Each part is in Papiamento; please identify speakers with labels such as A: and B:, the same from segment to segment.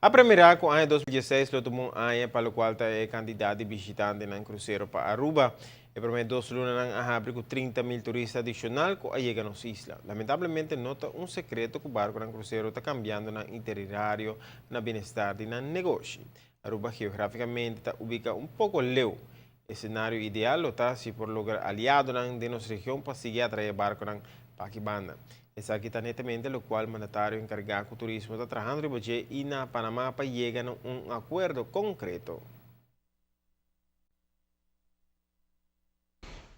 A: A premira cu aña 2016 lo tuma un aña pa locual ta e cantidad di bishitantenan crucero pa Aruba. E prome dos lunanan a habri cu 30 mil turista adicional cu a yega nos isla. Lamentablemente no ta un secreto cu barconan crucero ta cambiando nan itinerario na bienestar di nan negoshi. Aruba geograficamente ta ubica un poco leu. E scenario ideal lo ta si por logra aliadonan den nos region pa sigui atrae barconan pa aki banda. Esaki ta netamente locual mandatario encarga cu turismo ta trahando riba dje y na Panama pa yega na un acuerdo concreto.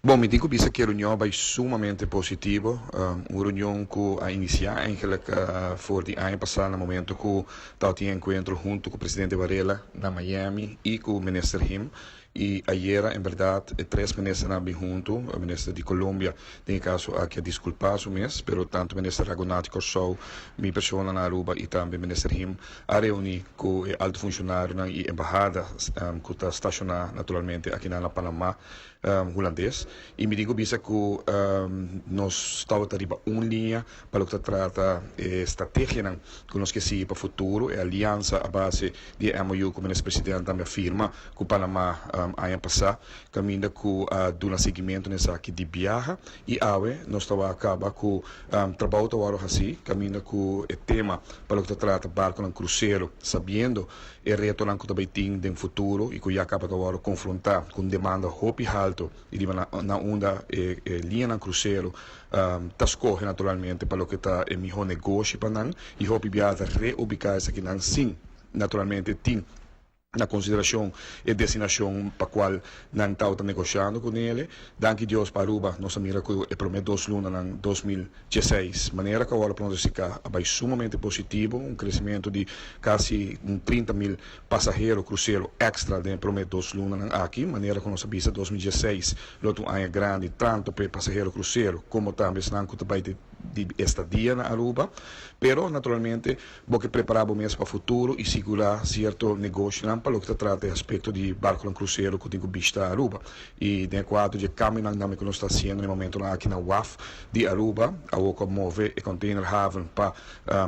B: Bon, mi tin cu bisa cu e reunion a bay sumamente positivo. Un reunion cu a inicia eigenlijk for di aña pasa na momento cu tabatin encuentro hunto cu presidente Varela na Miami y cu minister Him. Y ayera en berdad e tres ministernan a bin hunto, e minister di Colombia den e caso aki a disculpa su mes, pero tanto minister Raghunath di Corsou, mi persona na Aruba y tambe minister Him a reuni cu e alto funcionarionan y embahada cu ta staciona naturalmente akinan na Panama Hulandes. Y mi tin cu bisa cu nos tabata riba un liña pa loke ta trata e strategianan cu nos ke sigui pa futuro, e aliansa a base di e MOU cu Minister President tambe a firma cu Panama aña pasa, caminda cu a duna seguimento na esaki di biaha y awe nos ta wak caba cu trabou ta worde haci caminda cu e tema pa loke ta trata barconan crucero, sabiendo e retonan cu ta bay tin den futuro y cu ya caba ta worde confronta cu un demanda hopi halto y riba na unda e liñanan crucero ta scoge naturalmente pa loke ta e miho negoshi pa nan y hopi biaha ta reubica esakinan sin naturalmente tin na consideracion e destinacion pa cual nan tawata negoshando cu nele. Danki Dios pa Aruba nos a mira cu e prome dos lunanan 2016 manera cu awor a pronostica a bay sumamente positivo, un crecimento di casi un 30 mil pasahero crucero extra den e prome dos lunanan aki, manera cu nos a bisa 2016 lo ta un aña grandi tanto pa e pasahero crucero como tambe esnan cu ta bay di estadia na Aruba, pero naturalmente bo ke prepara bo mes pa futuro y sigura cierto negoshonan pa loke ta trata e aspecto di barconan crucero cu tin cu bishita Aruba. Y den e cuadro di e cambionan tambe cu nos ta haciendo na e momentonan aki na waf di Aruba, awor cu a move e container haven pa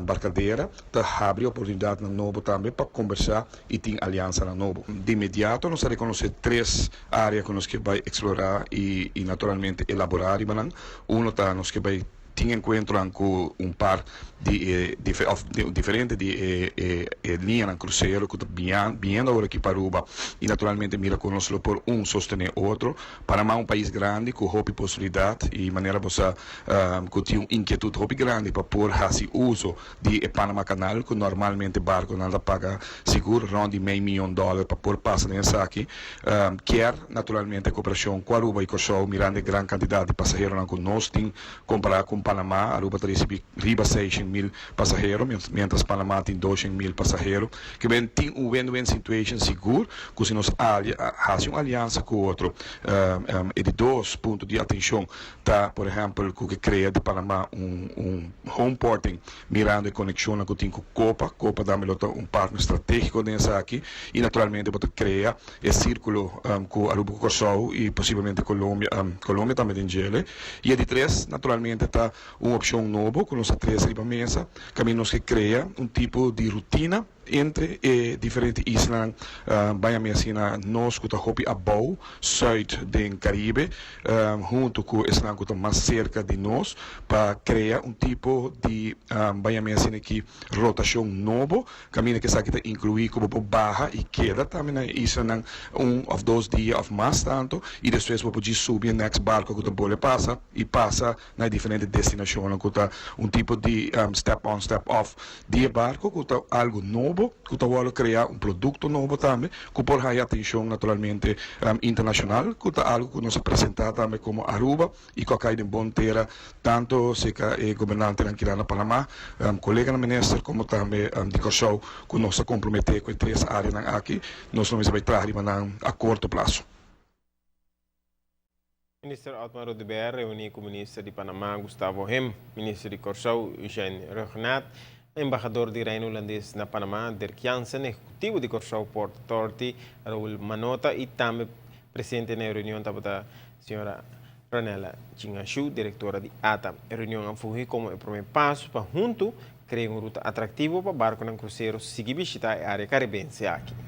B: Barcadera, ta habri oportunidadnan nobo tambe pa combersa y tin alianzanan nobo. De inmediato nos a reconoce tres area cu nos ke bay explora y naturalmente elabora riba nan. Uno ta nos ke bay tin encuentronan cu un par di e of diferente di e e liñanan crucero cu ta biniendo awor aki pa Aruba y naturalmente mira con nos lo por un sostene otro. Panama un pais grandi cu hopi posibilidad y manera bo sa cu tin un inquietud hopi grandi pa por haci uso di e Panama Canal cu normalmente barconan ta paga sigur rond di mei miyon dollar pa por pasa den esaki. Kier naturalmente cooperacion cu Aruba y Corsou mirando e gran cantidad di pasaheronan cu nos tin compara cu Panama. Aruba ta ricibi riba seishen mil pasahero mientras Panama tin doshen mil pasahero. Ke ben tin un win-win situation sigur cu si nos haci un aliansa cu otro. E di dos punto di atencion ta por ehempel cu ke crea di Panama un un home porting mirando e conexionnan cu tin cu Copa. Copa tambe lo ta un partner strategico den esaki y naturalmente bo ta crea e circulo cu Aruba cu Corsou y posiblemente Colombia, Colombia tambe den djele. Y e di tres naturalmente ta un opcion nobo cu nos a trece riba mesa caminda nos ke crea un tipo di rutina Entre e diferente islanan baña mi asina nos ku ta hopi abou, sùit den Karibe, huntu ku esnan ku ta mas serka di nos pa krea un tipo di baña mi asina ki rotashon nobo, kaminda ku esaki ta inkluí ku bo por baha i keda tambe na e islanan un òf dos dia òf mas tantu i despues bo por djis subi e next barko ku ta bole pasa i pasa na e diferente destinashonnan ku ta un tipo di step on step off di e barko ku ta algu nobo ku ta wòrdu kreá un produkto nobo tambe ku por haya atenshon naturalmente internashonal ku ta algu ku nos a presentá tambe komo Aruba i ku a kai den bon tera tanto serka e gobernantenan kila na Panama koleganan minister komo tambe di Kòrsou ku nos a komprometé ku e tres áreanan aki nos lo mester bai traha riba nan a korto plaso.
A: Minister Otmar Oduber reuni cu Minister di Panama Gustavo Hem, Minister di Corsou Eugène Rhuggenaath, Embahador di Reino Hulandes na Panama Dirk Jansen, Ehecutivo di Corsou Port Authority Raul Manota y tambe presente na e reunion tabata Sra. Ranella Chingashu, Directora di ata. E reunion a fungi como e prome paso pa hunto. Crea un ruta atractivo pa barconan crucero sigui bishita e area Caribense aki.